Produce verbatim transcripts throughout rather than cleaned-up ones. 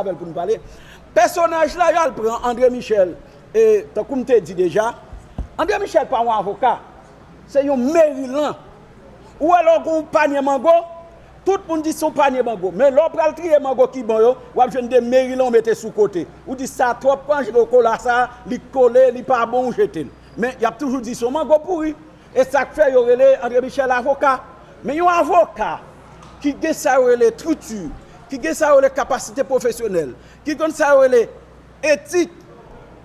avè l pou n pale. Pèsonaj la, y al pran André Michel, e, tankou m te di deja, André Michel pa yon avoka, se yon merilan. Ou wè lè w gen yon panye mango, tout moun di se yon panye mango. Men lè w pral triye mango ki bon yo, w ap jwenn de merilan w mete sou kote. Ou di sa twòp, pran kola sa, li kole, li pa bon, ou jete l. Men y ap toujou di se yon mango pouri. E sa k fè yo rele André Michel avoka. Men yon avoka ki gen sa yo rele estrikti, ki gen sa yo rele kapasite pwofesyonèl, ki konn sa yo rele etik,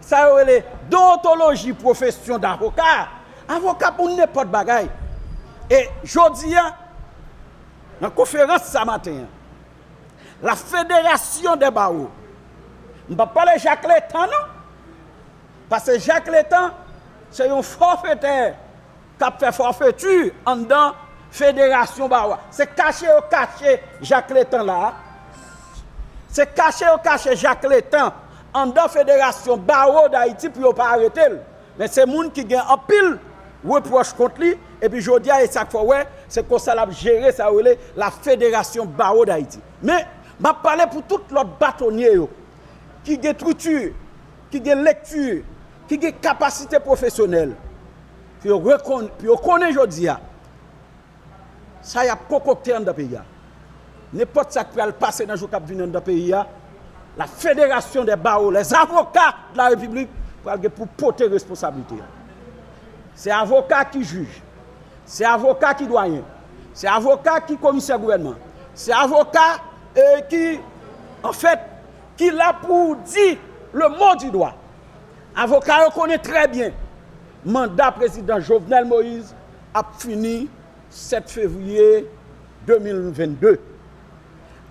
sa yo rele deontoloji pwofesyon davoka, avoka pou nenpòt bagay. E jodi a, nan konferans sa maten an, la Fédération des Barreaux, m p ap pale Jacques Létan non, paske Jacques Létan se yon fòfetè k ap fè fòfeti anndan Federasyon Bawo a. Se kache yo kache Jacques Létan la a. Se kache yo kache Jacques Létan anndan Federasyon Bawo Dayiti pou yo pa arete l. Men se moun ki gen anpil repwòch kont li, epi jodi a, e sa k fè w wè, se konsa l ap jere sa yo rele la Fédération Bawo Dayiti. Men, m ap pale pou tout lòt batonye yo, ki gen estrikti, ki gen lekti, ki gen kapasite pwofesyonèl, pou yo rekonn-, pou yo konnen jodi a, sa y ap konkokte anndan peyi a. Nenpòt sa k pral pase nan jou k ap vini anndan peyi a, la Fédération des Barreaux, les avocats de la République pral gen pou pote responsablite a. Se avoka ki jij, se avoka ki dwayen, se avoka ki komisè gouvènman, se avoka, e, ki, anfèt, ki la pou di le mot du droit. Avoka yo konnen trè byen manda prezidan Jovenel Moïse ap fini sèt fevriye de mil vennde.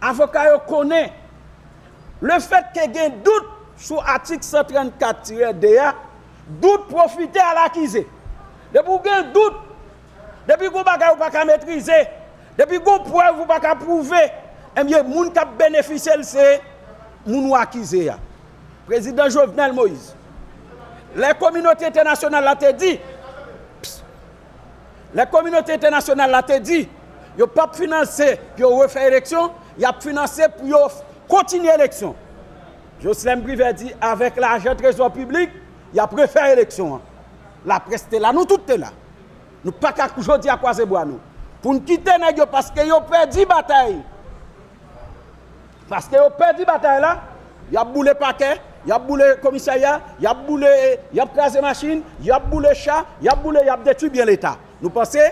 Avoka yo konnen lefètke gen dout sou atik san trannkat tirè de a, dout pwofite a lakize. Depi w gen dout, depi gon bagay ou pa ka metrize, depi gon prèv ou pa ka pwouve, ebyen, moun k ap benefisye l se moun ou akize a. Prezidan Jovenel Moïse, lè kominote entènasyonal la te di, lè kominote entènasyonal la te di, yo p ap finanse pou yo refè eleksyon, y ap finanse pou yo kontinye eleksyon. Jocelerme Privert di, avèk lajan trezò piblik, y ap refè eleksyon an. Laprès te la, nou tout te la. Nou pa ka jodi a kwaze bra nou. Pou n kite nèg yo, paske yo pèdi batay. Paske yo pèdi batay la, y ap boule pakè, y ap boule komisarya, y ap boule, y ap kraze machin, y ap boule cha, y ap boule, y ap detwi byen Leta. Nou panse,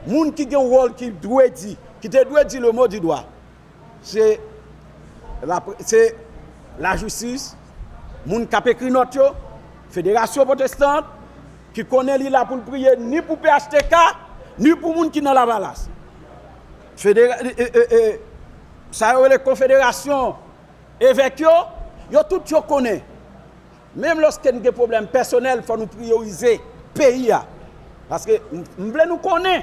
moun ki gen wòl ki dwe di, ki te dwe di le mot du droit, se la, se lajistis, moun k ap ekri nòt yo, Federasyon Pwotestan, ki konnen li la pou l priye ni pou P H T K, ni pou moun ki nan Lavalas. Federa-, e, e, e, sa yo rele konfederasyon evèk yo, yo tout yo konnen. Menm lòske n gen pwoblèm pèsonèl, fò nou priyorize peyi a. Paske m, m vle nou konnen,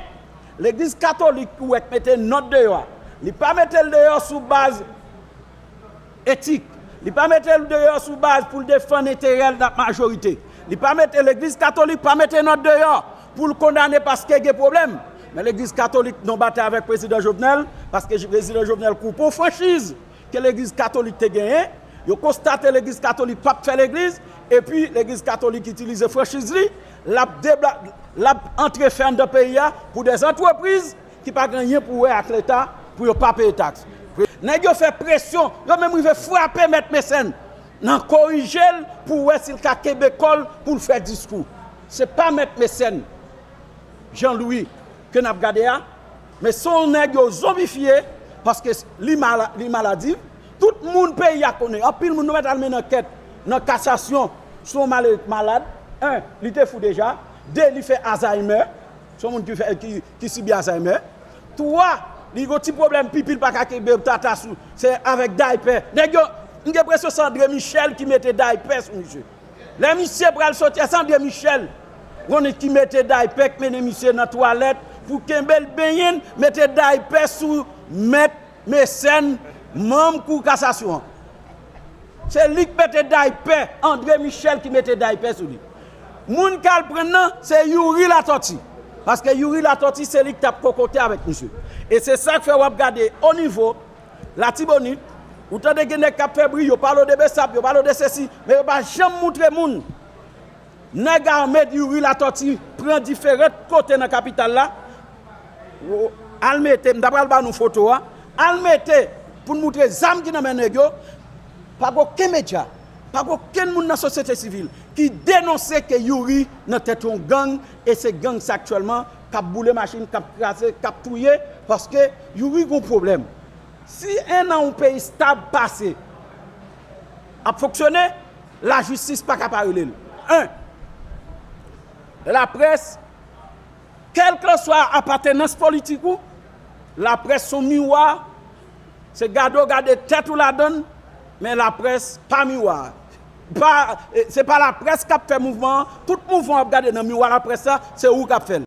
legliz katolik ou wè k mete nòt deyò a, li pa mete l deyò sou baz etik. Li pa mete l deyò sou baz pou l defann enterè l nan majorite. Li pa mete, legliz katolik pa mete nòt deyò pou l kondane paske gen pwoblèm. Men legliz katolik nan batay avèk prezidan Jovenel, paske prezidan Jovenel koupe yon franchiz ke legliz katolik te genyen. Yo konstate legliz katolik p ap fè legliz, epi legliz katolik itilize franchiz li, l ap debla-, l ap antre fè anndan peyi a pou dèzantrepriz ki pa gen anyen pou wè ak Leta pou yo pa peye taks. Nèg yo fè presyon, yo menm rive frape Mèt Mesèn nan korije l pou wè si l ka kenbe kò l pou l fè diskou. Se pa Mèt Mesèn Jean Louis ke n ap gade a, men se yon nèg yo zonbifye paske li mala-, li maladi. Tout moun peyi a konnen, anpil moun nou mèt al mennen ankèt nan kasasyon sou yon malere k malad. En, li te fou deja. De, li fè Alzheimer. Se yon moun ki fè, ki, ki sibi Alzheimer. Twa, li gon ti pwoblèm pipi, l pa ka kenbe tata sou, se avèk daypè. Nèg yo, m gen enpresyon se André Michel ki mete daypè sou misye. Lè misye pral soti a, se André Michel, konnen ki mete daypè, k mennen misye nan twalèt, pou kenbe l benyen l, mete daypè sou Mèt Mesèn, manm Kou Kasasyon an. Se li k mete daypè, André Michel ki mete daypè sou li. Moun k al pran nan, se Youri Latortue. Paske Youri Latortue, se li k t ap kokote avèk misye. E se sa k fè w ap gade o nivo Latibonit, Ou tande gen nèg k ap fè bri, yo pale w de Besap, yo pale w de sesi, men yo pa janm moutre moun. Nèg ame Youri Latortue pran diferan kote nan kapital la. Al mete, m ta pral ba nou foto a. Al mete pou n moutre zam ki nan men nèg yo. Pa gen okenn medya, pa gen okenn moun nan sosyete sivil ki denonse ke Youri nan tèt yon gang, e se gang sa aktyèlman k ap boule machin, k ap kraze, k ap touye, paske Youri gon pwoblèm. Si en an yon peyi stab pase, ap fonksyone, lajistis pa ka pa rele l. En, laprès, kèlkeswa apatenans politik ou, laprès se yon miwa, se gade w gade tèt ou ladan l, men laprès pa miwa. Pa, se pa laprès k ap fè mouvman an, tout mouvman w ap gade nan miwa laprès la, se ou k ap fè l.